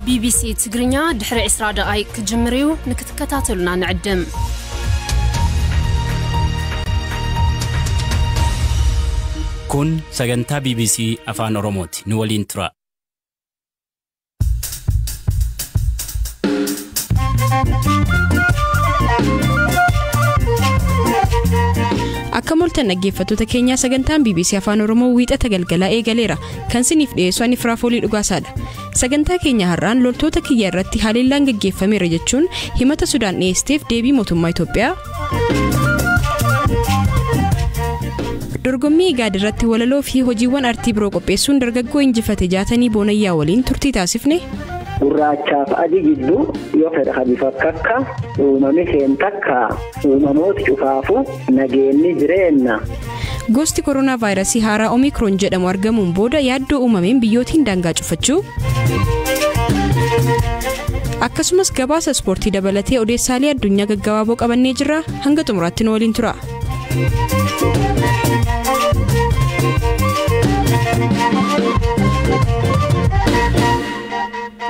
ቢቢሲ ትግርኛ ድሕሪ 20 ደቓይቕ ክጅምር እዩ። ንክትከታተሉና ንዕድም። Kun sagantaa BBC Afaan Oromooti. Nu waliin tura. Akka moltan dhaggeeffattoota keenyaa, sagantaan BBC Afaan Oromoo Wiixata galgalaa eegaleera. Kan siniif dhiyeessu ani Firaafoolii Dhugaasaadha. Sagantaa keenya har'aan loltoota kiyya irratti haleellaan gaggeeffameera jechuun himata Sudaan dhiyeesseef deebii mootummaa Itoophiyaa. Dorgommii Igaad irratti walaloo fi hojiiwwan artii biroo qopheessuun dargaggoo injifate Jaatanii Boonayyaa waliin turtii taasifne. Gurraachaaf adii gidduu yoo fedha bifa takka uumame seen takka uumamoota cufaafu nageenyi jireenna. Gosti koronaa vaayirasii haaraa Omikron jedhamu argamuun booda yaaddoo uumameen biyyootiin daangaa cufachuu. Akkasumas gabaasa ispoortii dabalatee odeessaalee addunyaa gaggabaaboo qabannee jirra. Hanga xumuraatti nu waliin tura.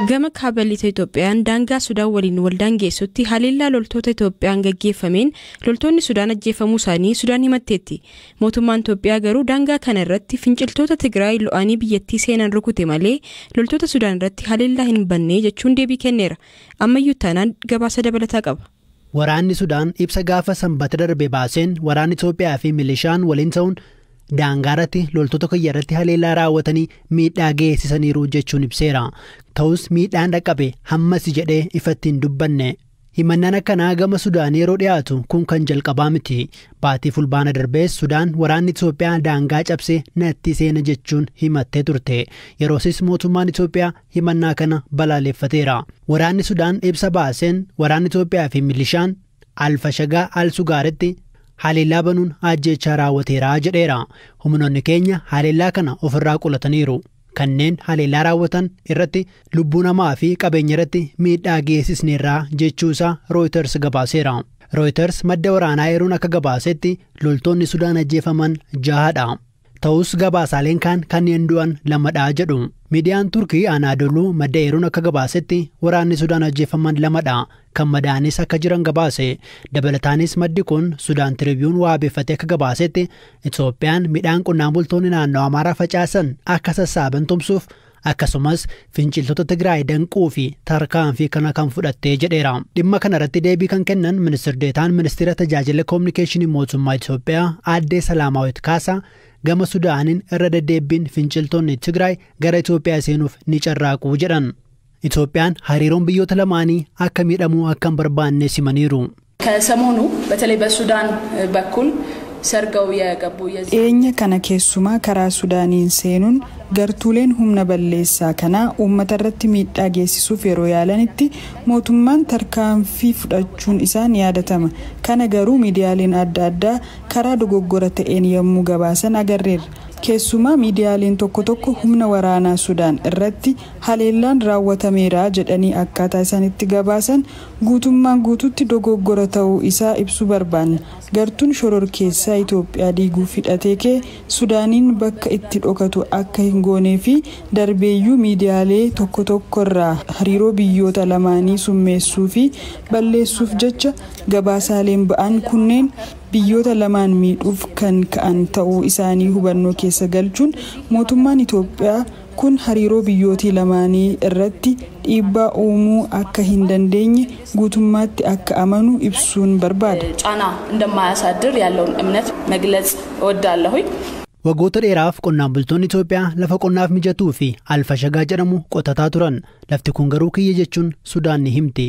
Gama kaaba lixa Itoophiyaan daangaa Sudaan waliin waldaan geessutti haleellaa loltoota Itoophiyaan gaggeeffameen loltoonni Sudaan ajjeefamuu isaanii Sudaan himatteetti. Mootummaan Itoophiyaa garuu daangaa kana irratti finciltoota Tigraay lo'anii biyyattii seenan rukute malee loltoota Sudaan irratti haleellaa hin banne jechuun deebii kenneera. Ammayyuu taanaan gabaasa dabalataa qaba. Waraanni Sudaan ibsa gaafa Sanbata darbe baaseen waraanni Itoophiyaa fi milishaan waliin ta'uun daangaarratti loltoota kiyya irratti haleellaa raawwatanii miidhaa geessisaniiru jechuun ibseera. Ta'us miidhaan dhaqqabe hammas jedhee ifatti hin dubbanne. Himannaan akkanaa gama Sudaan yeroo dhiyaatu kun kan jalqabaa miti. Baatii Fulbaana darbees Sudaan waraanni Itoophiyaa daangaa cabsee natti seena jechuun himattee turte. Yeroosis mootummaan Itoophiyaa himannaa kana balaaleffateera. Waraanni Sudaan ibsa baaseen waraanni Itoophiyaa fi milishaan Alfashagaa Al-Sugaaritti haleellaa banuun ajjeechaa raawwateera jedheera. Humnoonni keenya haleellaa kana ofirraa qolataniiru. Kanneen haleellaa raawwatan irratti lubbuu namaa fi qabeenya irratti miidhaa geessisneerraa jechuusaa Reuters gabaaseera. Reuters madda waraanaa eeruun akka gabaasetti loltoonni Sudaan ajjeefaman jahadha. Ta'us gabaasaaleen kaan kanneen du'an lamadha jedhu. Miidiyaan Turkii Anaadooluu madda eeruun akka gabaasetti waraanni Sudaan ajjeefaman lamadha. Kan madaanis akka jiran gabaase. Dabalataanis maddi kun Sudaan Tiribiyuun waabeeffatee akka gabaasetti Itoophiyaan midhaan qonnaan bultoonni naannoo Amaaraa facaasan akka sassaaban tumsuuf, akkasumas finciltoota Tigraay danquu fi tarkaanfii kana kan fudhattee jedheera. Dhimma kana irratti deebii kan kennan ministir deetaan ministeera tajaajila koominikeeshinii mootummaa Itoophiyaa aadde Salaamaawit Kaasaa gama Sudaaniin irra deddeebiin finciltoonni Tigraay gara Itoophiyaa seenuuf ni carraaqu jedhan. Itoophiyaan hariiroon biyyoota lamaanii akka miidhamuu akka hin barbaanne simaniiru. ከሰሞኑ በተለይ በሱዳን በኩል ሰርገው የገቡ Dhiyeenya kana keessumaa karaa Sudaaniin seenuun gartuuleen humna balleessaa kanaa uummata irratti miidhaa geessisuuf yeroo yaalanitti mootummaan tarkaanfii fudhachuun isaa ni yaadatama. Kana garuu miidiyaaleen adda addaa karaa dogoggora ta'een yommuu gabaasan agarreerra. Keessumaa miidiyaaleen tokko tokko humna waraanaa Sudaan irratti haleellaan raawwatameera jedhanii akkaataa isaanitti gabaasan guutummaan guututti dogoggora ta'uu isaa ibsuu barbaanna. Gartuun shororkeessaa Itoophiyaa diiguuf hidhatee kee Sudaaniin bakka itti dhokatu akka hin goonee fi darbeeyyuu miidiyaalee tokko tokko irraa hariiroo biyyoota lamaanii summeessuu fi balleessuuf jecha gabaasaaleen ba'an kunneen biyyoota lamaan miidhuuf kan ka'an ta'uu isaanii hubannoo keessa galchuun, mootummaan Itoophiyaa kun hariiroo biyyootii lamaanii irratti dhiibbaa uumuu akka hin dandeenye guutummaatti akka amanu ibsuun barbaada. ጫና እንደማያሳድር ያለውን እምነት መግለጽ እወዳለሁኝ። Waggoota dheeraaf qonnaan bultoonni Itoophiyaa lafa qonnaaf mijatuu fi Alfashagaa jedhamu qotataa turan. Lafti kun garuu kiyya jechuun Sudaan ni himti.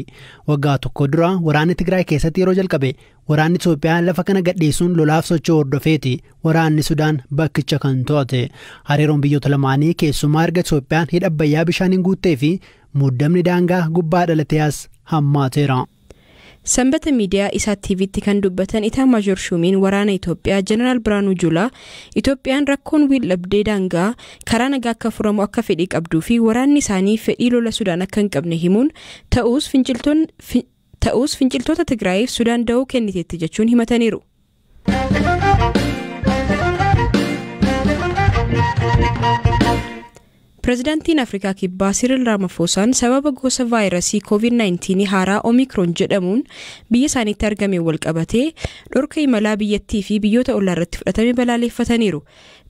Waggaa tokko dura waraanni Tigraay keessatti yeroo jalqabe waraanni Itoophiyaa lafa kana gadhiisuun lolaaf socho'u hordofeeti waraanni Sudaan bakkicha kan to'ate. Hariiroon biyyoota lamaanii keessumaa erga Itoophiyaan hidha Abbayyaa bishaaniin guuttee fi muddamni daangaa gubbaa dhalatee as hammaateera. Sanbata miidiyaa isaa TVtti kan dubbatan Itaamaajor Shuumiin waraana Itoophiyaa Jeneraal Biraanuu Juulaa Itoophiyaan rakkoon waldhabdee daangaa karaa nagaa akka furamu akka fedhii qabduu fi waraanni isaanii fedhii lola Sudaan akka hin qabne himuun, ta'us finciltoota Tigraayiif Sudaan da'oo kenniteetti jechuun himataniiru. Pireezidaantiin Afrikaa Kibbaa Siriil Raamafoosaan sababa gosa vaayirasii COVID-19 haaraa Omikron jedhamuun biyya isaaniitti argame wal qabatee dhorka imalaa biyyattii fi biyyoota ollaa irratti fudhatame balaaleffataniiru.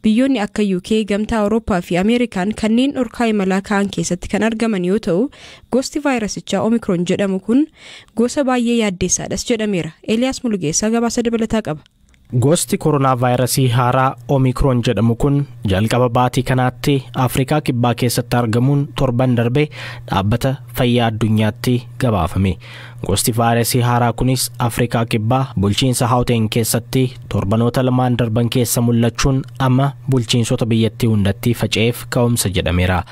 Biyyoonni akka UK, Gamtaa Awurooppaa fi Ameerikaan kanneen dhorkaa imalaa ka'an keessatti kan argaman yoo ta'u, gosti vaayirasichaa Omikron jedhamu kun gosa baay'ee yaaddeessaadhas jedhameera. Eeliyaas Mulugeessaa gabaasa dabalataa qaba. Gosti koronaa vaayirasii haaraa Omikron jedhamu kun jalqaba baatii kanaatti Afrikaa Kibbaa keessatti argamuun torban darbe Dhaabbata Fayyaa Addunyaatti gabaafame. Gosti vaayirasii haaraa kunis Afrikaa Kibbaa bulchiinsa Hawteen keessatti torbanoota lamaan darban keessa mul'achuun amma bulchiinsota biyyattii hundatti faca'eef ka'umsa jedhameera.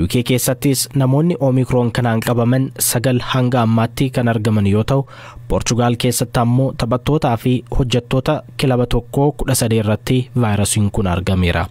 UK keessattis namoonni Omikron kanaan qabaman 9 hanga ammaatti kan argaman yoo ta'u, Poorchugaal keessatti ammoo taphattootaa fi hojjettoota kilaba tokkoo 13 irratti vaayirasiin kun argameera.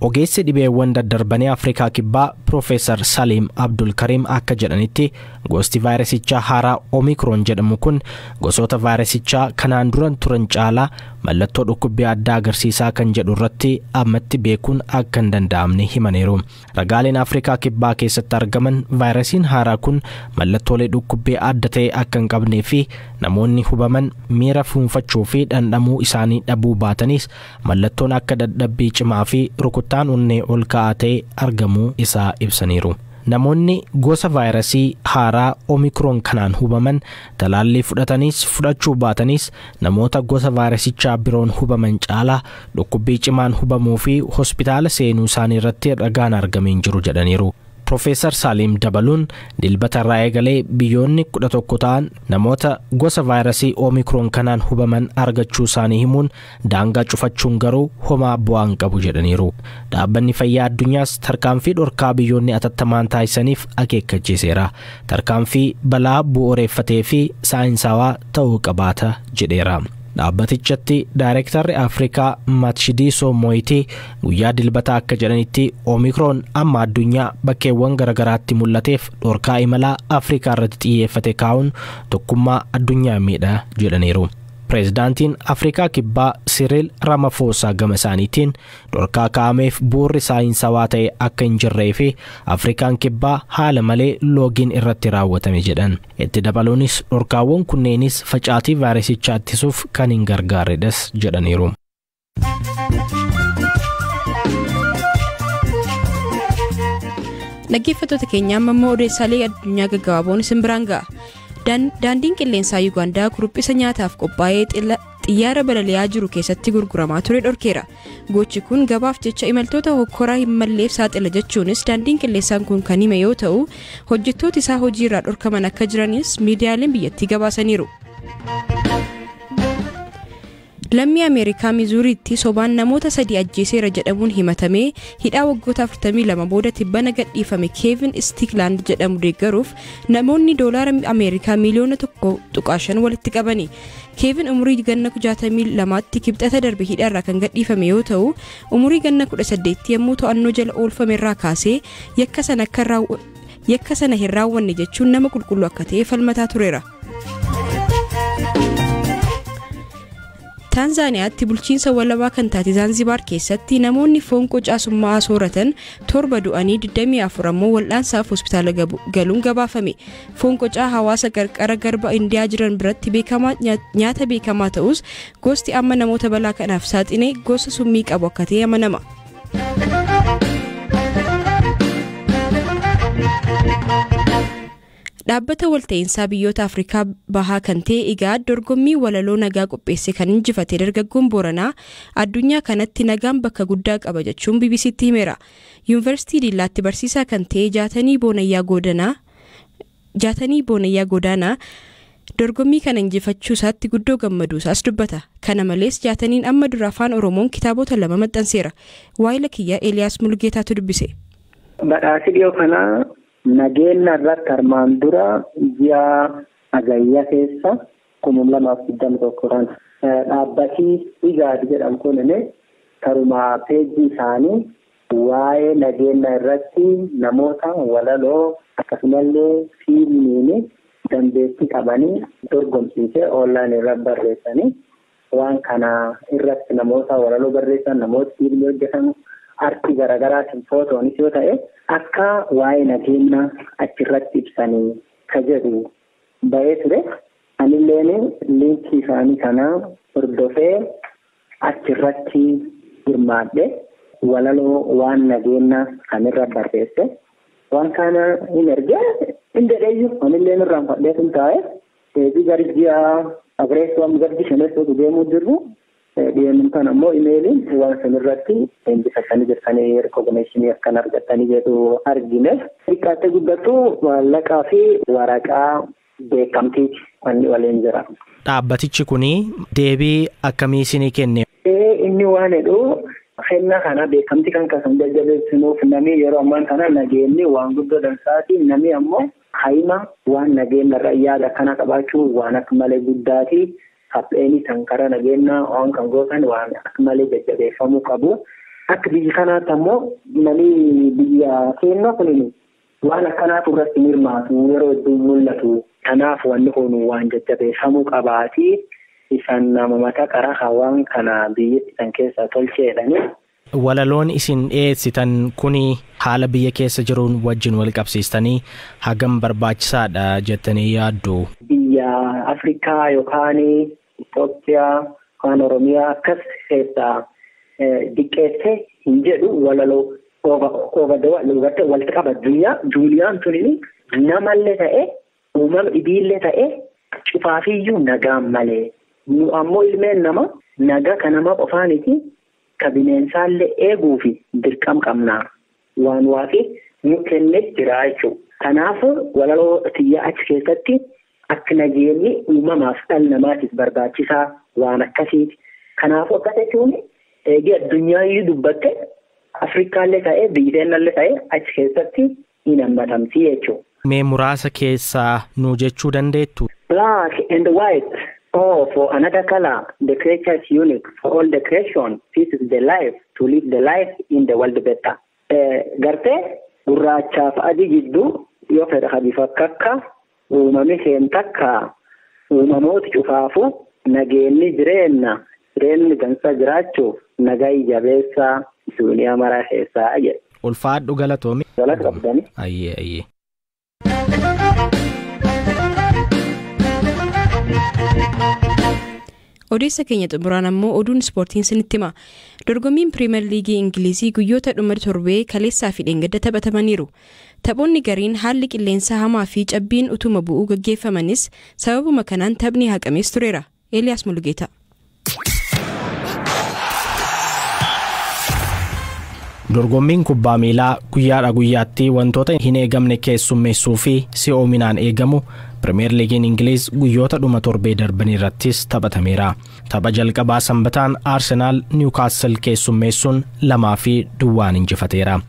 Ogeessi dhibeewwan daddarbanii Afrikaa Kibbaa Piroofeesar Saliim Abdul Karim akka jedhanitti, gosti vaayirasichaa haaraa Omikron jedhamu kun gosoota vaayirasichaa kanaan duran turan caalaa mallattoo dhukkubbii addaa agarsiisaa kan jedhu irratti ammatti beekuun akka hin danda'amne himaniiru. Ragaaleen Afrikaa Kibbaa keessatti argaman vaayirasiin haaraa kun mallattoolee dhukkubbii adda ta'e akka hin qabnee fi namoonni hubaman miira fuunfachuu fi dhandhamuu isaanii dhabuu baatanis, mallattoon akka dadhabbii cimaa fi rukuttaan onnee ol ka'aa ta'e argamuu isaa ibsaniiru. Namoonni gosa vaayirasii haaraa Omikron kanaan hubaman talaallii fudhatanis fudhachuu baatanis, namoota gosa vaayirasichaa biroon hubaman caalaa dhukkubbii cimaan hubamuu fi hospitaala seenuu isaanii irratti ragaan argamee hin jiru jedhaniiru. Piroofeesar Saaliim dabaluun Dilbata irraa eegalee biyyoonni 11 ta'an namoota gosa vaayirasii Omikron kanaan hubaman argachuu isaanii himuun, daangaa cufachuun garuu homaa bu'aa hin qabu jedhaniiru. Dhaabbanni Fayyaa Addunyaas tarkaanfii dhorkaa biyyoonni atattamaan taasisaniif akeekkachiiseera. Tarkaanfii balaa bu'uureeffatee fi saayinsawaa ta'uu qabaata jedheera. Dhaabbatichatti Daayirektarri Afrikaa Maatshidiisoo Mooyitii guyyaa Dilbataa akka jedhanitti, Omikroon amma addunyaa bakkeewwan garaagaraatti mul'ateef dhorkaa imalaa Afrikaa irratti xiyyeeffate kaa'uun tokkummaa addunyaa miidha jedhaniiru. Pireezidaantiin Afrikaa Kibbaa Siriil Ramaphosa gama isaaniitiin dhorkaa kaa'ameef bu'uurri saayinsawaa ta'e akka hin jirree fi Afrikaan Kibbaa haala malee loogiin irratti raawwatame jedhan. Itti dabaluunis dhorkaawwan kunneenis facaatii vaayirasichaa ittisuuf kan hin gargaarredhas jedhaniiru. Dhaggeeffattoota keenya, amma immoo odeessaalee addunyaa gaggabaaboon isin biraan ga'a. Daandiin qilleensaa Yuugaandaa kuruphisa nyaataaf qophaa'ee xiyyaara balali'aa jiru keessatti gurguramaa ture dhorkeera. Gochi kun gabaaf jecha imaltoota hokkoraa hin malleef saaxila jechuunis daandiin qilleensaan kun kan hime yoo ta'u, hojjettooti isaa hojii irraa dhorkaman akka jiranis miidiyaaleen biyyattii gabaasaniiru. Lammii Ameerikaa Mizuuriitti sobaan namoota sadii ajjeeseera jedhamuun himatamee hidhaa waggoota 42 booda tibbana gadhiifame Keevin Stiikland jedhamu deeggaruuf namoonni doolaara Ameerikaa miiliyoona 1.5 walitti qabani. Keevin umurii ganna 62tti Kibxata darbe hidhaarraa kan gadhiifame yoo ta'u, umurii ganna 18 yommuu to'annoo jala oolfame irraa kaasee yakka sana hin raawwanne jechuun nama qulqulluu akka ta'e falmataa tureera. Taanzaaniyaatti bulchiinsa walabaa kan taate Zaanzibaar keessatti namoonni foon qocaa summaa'aa sooratan torba du'anii 24 ammoo wal'aansaaf hospitaala galuun gabaafame. Foon qocaa hawaasa qarqara garba Indiyaa jiran biratti beekamaa nyaata beekamaa ta'us, gosti amma namoota balaa kanaaf saaxine gosa summii qabu akka ta'e amanama. Dhaabbata walta'iinsaa biyyoota Afrikaa Bahaa kan ta'e IGAD dorgommii walaloo nagaa qopheesse kan injifate dargaggoon Booranaa addunyaa kanatti nagaan bakka guddaa qaba jechuun BBCtti himeera. Yuunivarsiitii Diillaatti barsiisaa kan ta'e Jaatanii Boonayyaa Goodanaa dorgommii kana injifachuu isaatti guddoo gammaduu isaas dubbata. Kana malees Jaataniin amma dura afaan Oromoon kitaabota lama maxxanseera. Waayila kiyya Eeliyaas Mulgeetaatu dubbise. Badhaasi dhiyoo kanaa nageenya irratti armaan dura ji'a Hagayya keessa 2021 kan dhaabbatii IGAD jedhamu kun karuma peejii isaanii waa'ee nageenya irratti namoota walaloo akkasumallee fiilmiin dandeettii qabanii dorgomsiisee online irratti barreessanii, waan kana irratti namoota walaloo barreessan, namoota fiilmii hojjetan artii garaagaraatiin footoonis yoo ta'e akka waa'ee nageenya achirratti ibsanii ka jedhu ba'ee ture. Anilleen liinkii isaanii kana hordofee achirratti hirmaadhe walaloo waan nageenya kanirra barreesse. Waan kana hin ergee hin jedheeyyu anilleen irraanfadhee sun taa'e deebii gari ji'a afreessoo amma garji shaneessootu deemuu jirru dhiyeennum kan ammoo imeeliin waan sanirratti leenjifachaa jirtanii rikogneeshinii akkan argattanii jedhu argine. Xiqqaattee guddattu maallaqaa fi waraqaa beekamtiiti wanni waliin jira. Dhaabbatichi kun deebii akkamii isinii kenne? Inni waan jedhu kennaa kana beekamtii kan kasan jajjabeessinuuf namni yeroo ammaan kana nageenyi waan guddoo dansaati namni ammoo hayima waan nageenya irra yaada akkana qabaachuu waan akka malee guddaati. Hapheenii kan karaa nageenya waan kan gootan waan akka malee jajjabeeffamuu qabu. Akka biyya kanaatti ammoo namni biyya keenya kun waan akkanaatu irratti hirmaatu yeroo hedduu mul'atu. Kanaaf wanni kun waan jajjabeeffamuu qabaati. Isaan nama mataa karaa waan kana biyyatti kan keessaa tolcheedhani. Walaloon isin dhiyeessitan kun haala biyya keessa jiruun wajjin wal qabsiistanii hagam barbaachisaadha jettanii yaaddu? Biyya Afrikaa yookaan Itoophiyaa yookaan Oromiyaa akkas keessaa diqqeessee hin jedhu walaloo walitti qaba addunyaa. Duuniyaan tuni namallee ta'e uumama dhibiillee ta'e cufaafiyyuu nagaan malee. Nu ammoo ilmeen nama nagaa kan nama qofaaniti ka bineensaallee eeguu fi dirqam qabnaa. Waan waaqi nu kennee jira jechuudha. Kanaaf walaloo xiyyaa achi keessatti akka nageenyi uumamaaf dhala namaatiif barbaachisaa waan akkasiiti. Kanaafuu akkas jechuun eegee addunyaa dubbatte Afrikaallee ta'ee biyya ta'ee achi keessatti hin hammatamti jechuudha. Mee muraasa keessaa nu jechuu dandeettu? Black and white. Oh, for another color, the creature is unique. For all the creation, this is the life, to live the life in the world better. Gartee gurraachaaf adii jidduu yoo fedha bifa kakka uumamni seen takka uumamoota cufaafu nageenyi jireenya jireenyi dansa jiraachuuf nagaa jabeessaa duuniyaa maraa keessaa jedhe. Ulfaadhu galatoomi. Galata qabdani. Ayyee ayyee. Odeessa keenya xumuraan ammoo oduun ispoortiin sinitti hima. Dorgommiin Piriimeer Liigii Ingilizii guyyoota dhuma torbee kaleessaa fi dheengadda taphatamaniiru. Taphoonni gariin haalli qilleensaa hamaa fi cabbiin utuma bu'uu gaggeeffamanis sababuma kanaan taphni haqamees tureera. Eeliyaas Mulugeeta. Dorgommiin kubbaa miilaa guyyaadha guyyaatti wantoota hin eegamne keessummeessuu fi si'oominaan eegamu Pirimeer Liigiin Ingiliiz guyyoota dhuma torbee darban irrattis taphatameera. Tapha jalqabaa sanbataan Arsenaal Niwukaastil keessummeessuun 2-0 injifateera.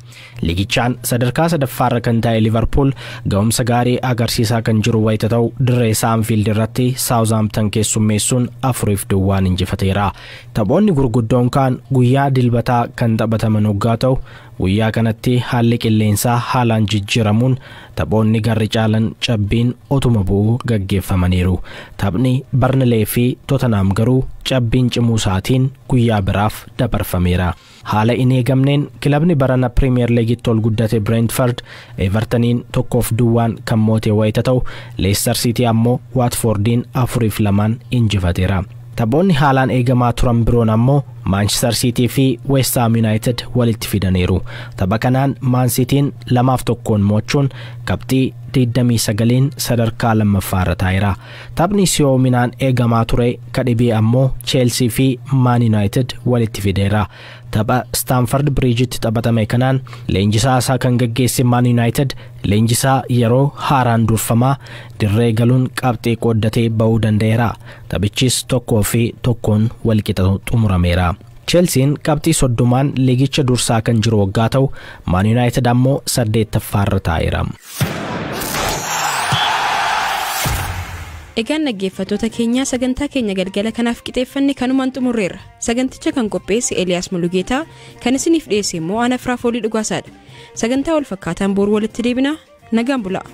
Liigichaan sadarkaa sadaffaarra kan taa'e Liverpool ga'umsa gaarii agarsiisaa kan jiru wayita ta'u dirree Saanfiild irratti Saawuzaamtan keessummeessuun 4-0 injifateera. Taphoonni gurguddoon kaan guyyaa dilbataa kan taphataman hoggaa ta'u guyyaa kanatti haalli qilleensaa haalaan jijjiiramuun taphoonni garri caalan cabbiin otuma bu'uu gaggeeffamaniiru. Taphni Barnilee fi Tottenham garuu cabbiin cimuu isaatiin guyyaa biraaf dabarfameera. Haala hin eegamneen kilabni barana Pirimeer Liigitti ol guddate Brentford Evertoniin 1-0 kan moote wayita ta'u Leicester City ammoo Watfordiin 4-2 injifateera. Taphoonni haalaan eegamaa turan biroon ammoo Manchester City fi West Ham United walitti fidaniiru. Tapha kanaan Man Cityin 2-1 mo'achuun qabxii 29 sadarkaa lammaffaarra taa'eera. Taphni si'oominaan eegamaa ture kadhibee ammoo Chelsea fi Man United walitti fideera. Tapha Stamford Bridgetti taphatame kanaan leenjisaa isaa kan gaggeesse Man United leenjisaa yeroo haaraan durfamaa dirree galuun qabxii qooddatee ba'uu danda'eera. Taphichis 1-1 walqixa xumurameera. Chelsean qabxii 30 liigicha dursaa kan jiru waggaa ta'u Man United ammoo 8ffaarra taa'eera. Egaan dhaggeeffattoota keenyaa sagantaa keenya galgala kanaaf qixeeffanne kanumaan xumurreerra. Saganticha kan qopheesse Eeliyaas Mulugeetaa, kan isiniif dhiyeesse immoo Ana Firaafoolii Dhugaasaadha. Sagantaa wal fakkaataan boru walitti deebina. Nagaan bulaa.